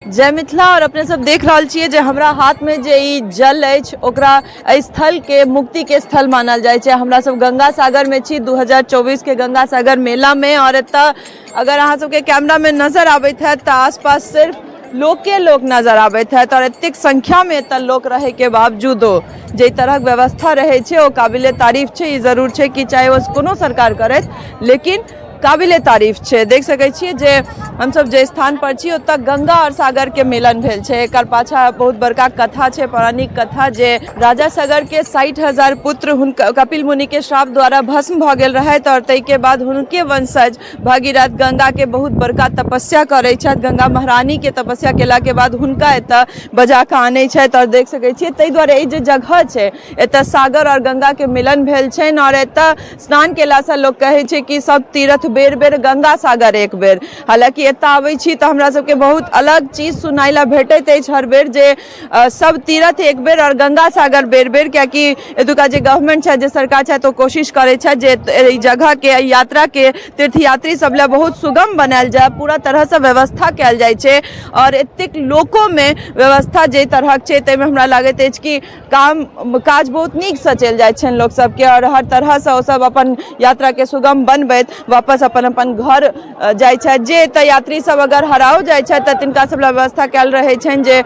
जय मिथिला। और अपने सब देख रहल छियै जे हमरा हाथ में जे ई जल अछि ओकरा एहि स्थल के मुक्ति के स्थल मानल जाइ छै। हमरा सब गंगा सागर में छी 2024 के गंगा सागर मेला में, और एतऽ अगर अहाँ सबके कैमरा में नजर आबैत हैत तऽ आसपास सिर्फ लोके लोक नजर आबैत हैत। और एतेक संख्या में एतऽ लोक रहै के बावजूदो जाहि तरहक व्यवस्था रहै छै ओ काबिले तारीफ छै। ई जरूर छै कि चाहे ओ कोनो सरकार करैत, लेकिन काबिले तारीफ छै। देख सकै छियै जे हमसब जे स्थान पर छी ओतऽ गंगा और सागर के मिलन भेल छै। एकर पाछा बहुत बड़का कथा छै, पौराणिक कथा, जे राजा सगर के 60,000 पुत्र हुनका कपिल मुनि के श्राप द्वारा भस्म भऽ गेल रहथि, और ताहिके बाद हुनके वंशज भगीरथ गंगा के बहुत बड़का तपस्या करै छथि। गंगा महारानी के तपस्या केला के बाद हुनका एतऽ बजा कऽ आनै छथि। और देख सकै छियै ताहि दुआरे ई जे जगह छै एतऽ सागर और गंगा के मिलन भेल छनि, और एतऽ स्नान केलासँ लोक कहै छै कि सब तीर्थ बेर बेर गंगा सागर एक बेर। हालाँकि एतऽ आबै छी तऽ हमरा सबके बहुत अलग चीज सुनाइ लए भेटैत अछि हर बेर, जे सब तीर्थ एक बेर आओर गंगा सागर बेर बेर, कियाकि एतुका जे गवर्नमेंट छथि, जे सरकार छथि, ओ कोशिश करै छथि जे एहि जगहके, एहि यात्राके तीर्थयात्री सब लए बहुत सुगम बनायल जाय। पूरा तरहसँ व्यवस्था कयल जाइ छै, आओर एतेक लोकोमे व्यवस्था जाहि तरहक छै ताहिमे हमरा लागैत अछि कि काम काज बहुत नीकसँ चलि जाइ छनि लोक सबके, आओर हर तरहसँ ओ सब अपन यात्राके सुगम बनबैत वापस अपन अपन घर जाइ छथि। जे एतऽ यात्री सब अगर हराओ जाइ छथि तऽ तिनका सब लए व्यवस्था कयल रहै छनि, जे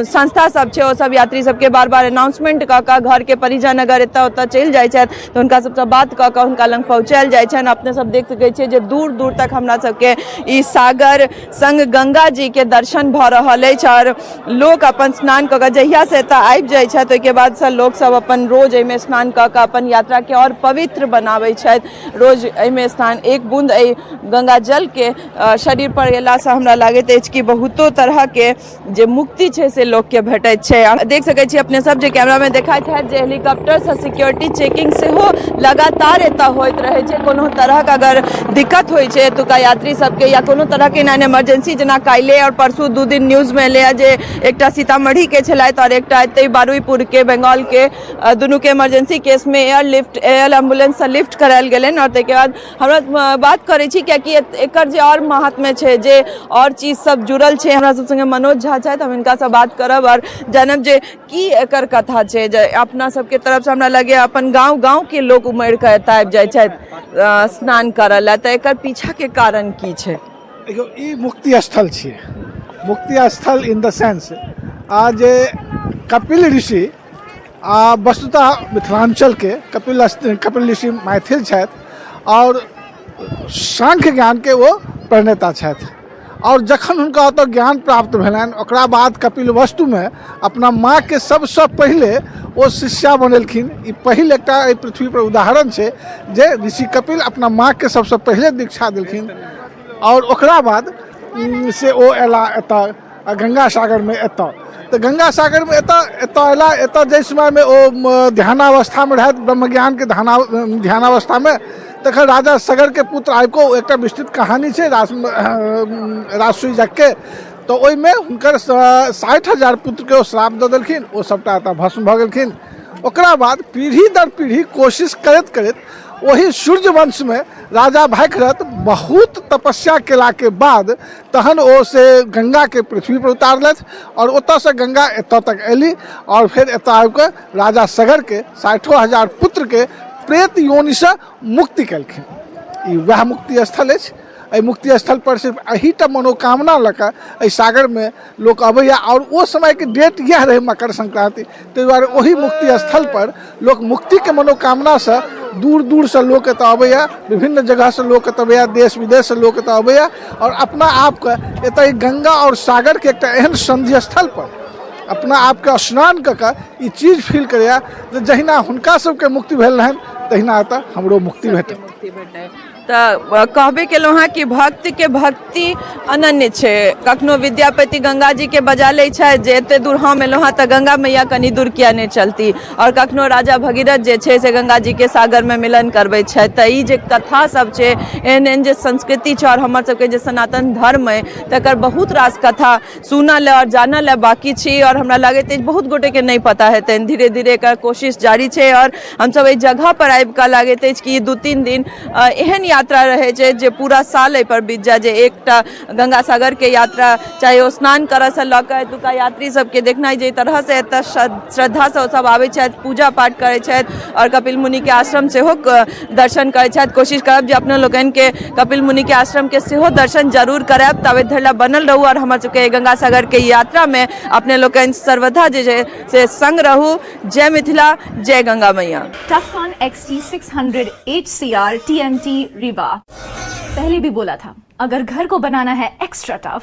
संस्था सब छै ओ सब यात्री सबके बार बार अनाउंसमेंट कऽ कऽ घरके परिजन अगर एतऽ ओतऽ चलि जाइ छथि तऽ हुनका सबसँ बात कऽ कऽ हुनका लग पहुँचायल जाइ छनि। अपने सब देख सकै छियै जे दूर दूर तक हमरा सबके ई सागर संग गंगा जी के दर्शन भऽ रहल अछि, आओर लोक अपन स्नान कऽ कऽ जहियासँ एतऽ आबि जाइ छथि ओहिके बादसँ लोकसभ अपन रोज एहिमे स्नान कऽ कऽ अपन यात्राके आओर पवित्र बनाबै छथि। रोज एहिमे स्नान, एक बून्द एहि गंगा जलके शरीर पर एलासँ हमरा लागैत अछि कि बहुतो तरहके जे मुक्ति छै से लोकके भेटैत छै। आ देख सकै छी अपने सब जे कैमरामे देखाइत हैत जे हेलीकॉप्टरसँ सिक्योरिटी चेकिंग सेहो लगातार एतऽ होइत रहै छै। कोनो तरहक अगर दिक्कत होइ छै एतुका यात्री सबके या कोनो तरहके एहन इमरजेंसी, जेना काल्हि आओर परसू 2 दिन न्यूजमे एलैए जे एकटा सीतामढ़ीके छलथि आओर एकटा एतै बारुईपुरके, बंगालके, दुनूके इमरजेंसी केसमे एयर लिफ्ट, एयर एम्बुलेंससँ लिफ्ट करायल गेलनि। आओर ताहिके बाद हमरा बात करै छी, कियाकि एकर जे आओर महात्म्य छै, जे आओर चीज सब जुड़ल छै, हमरा सब संगे मनोज झा छथि, हम हिनकासँ बात करब आओर जानब जे की एकर कथा छै। जे अपना सबके तरफसँ हमरा लगैए अपन गाँव गाँवके लोक उमड़ि कऽ एतऽ आबि जाइ छथि स्नान करऽ लए, तऽ एकर पीछाके कारण की छै? देखियौ, ई मुक्ति स्थल छियै। मुक्ति स्थल इन the sense आ जे कपिल ऋषि आ वस्तुतः मिथिलाञ्चलके कपिल ऋषि मैथिल छथि आओर सांख्य ज्ञानके ओ प्रणेता छथि। आओर जखन हुनका ओतऽ ज्ञान प्राप्त भेलनि ओकरा बाद कपिल वस्तुमे अपना माँके सबसँ पहिले ओ शिष्या बनेलखिन। ई पहिल एकटा एहि पृथ्वीपर उदाहरण छै जे ऋषि कपिल अपना माँके सबसँ पहिले दीक्षा देलखिन। आओर ओकरा बाद से ओ अयला एतऽ गंगा सागरमे। एतऽ तऽ गंगा सागरमे एतऽ एतऽ अयला। एतऽ जाहि समयमे ओ ध्यानावस्थामे रहथि, ब्रह्मज्ञानके ध्यानावस्थामे, तखन राजा सगरके पुत्र आबि कऽ, एकटा विस्तृत कहानी छै राजसूय यज्ञके, तऽ ओहिमे हुनकर 60,000 पुत्रके ओ श्राप दऽ देलखिन, ओ सभटा एतऽ भस्म भऽ गेलखिन। ओकरा बाद पीढ़ी दर पीढ़ी कोशिश करैत करैत ओही सूर्यवंशमे राजा भागीरथ बहुत तपस्या केलाके बाद तहन ओ से गंगाके पृथ्वी पर उतारलथि और ओतऽसँ गंगा एतऽ तक एली और फेर एतऽ आबिकऽ राजा सगरके 60,000 पुत्रके प्रेत योनिसँ मुक्ति केलखिन। ई वएह मुक्ति स्थल अछि। एहि मुक्ति स्थल पर सिर्फ एहिटा मनोकामना लऽ कऽ एहि सागरमे लोक अबैया और ओ समयके डेट इएह रहै मकर संक्रांति, ताहि दुआरे ओहि मुक्ति स्थल पर लोक मुक्तिके मनोकामनासँ दूर दूरसँ लोक एतऽ अबैया, विभिन्न जगहसँ लोक एतऽ अबैया, देश विदेशसँ लोक एतऽ अबैया और अपना आपके एतऽ गंगा और सागरके एकटा एहन संधि स्थल पर अपना आपके स्नान कऽ कऽ ई चीज फील करैया जे जहिना हुनका सबके मुक्ति भेल रहनि तहिना एतऽ हमरो मुक्ति भेटत। तऽ कहबे केलहुँ हँ कि भक्तके भक्ति अनन्य छै। कखनो विद्यापति गंगा जीके बजा लै छथि जे एते दूर हम एलहुँ हँ तऽ गंगा मैया कनि दूर किया नहि चलती, आओर कखनो राजा भगीरथ जे छै से गंगा जीके सागरमे मिलन करबै छथि। तऽ ई जे कथा सब छै, एहन एहन जे संस्कृति छै आओर हमर सबके जे सनातन धर्म अइ तकर बहुत रास कथा सुनऽ लए आओर जानऽ लए बाँकी छी, आओर हमरा लागैत अछि बहुत गोटेके नहि पता हेतनि। धीरे धीरे एकर कोशिश जारी छै आओर हमसब एहि जगहपर आबिकऽ लागैत अछि कि 2-3 दिन एहन यात्रा रहै छै जे पूरा साल एहिपर बीत जाय, जे एकटा गंगा सागरके यात्रा, चाहे ओ स्नान करऽसँ लऽ कऽ एतुका यात्री सबके देखनाइ, जे तरहसँ एतऽ श्रद्धासँ ओसब आबै छथि, पूजा पाठ करै छथि आओर कपिल मुनिके आश्रम सेहो दर्शन करै छथि। कोशिश करब जे अपना लोकनिके कपिल मुनिके आश्रमके सेहो दर्शन जरूर करायब। ताबे धरि लए बनल रहू आओर हमर सबके गंगा सागरके यात्रामे अपने लोकनि सर्वदा जे छै से संग रहू। जय मिथिला, जय गंगा मैया। Tufcon XT600 HCR TMT Rewa। पहले भी बोला था, अगर घर को बनाना है एक्स्ट्रा टफ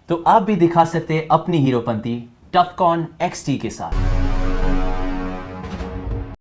तो आप भी दिखा सकते हैं अपनी हीरोपंती टफकॉन XT के साथ।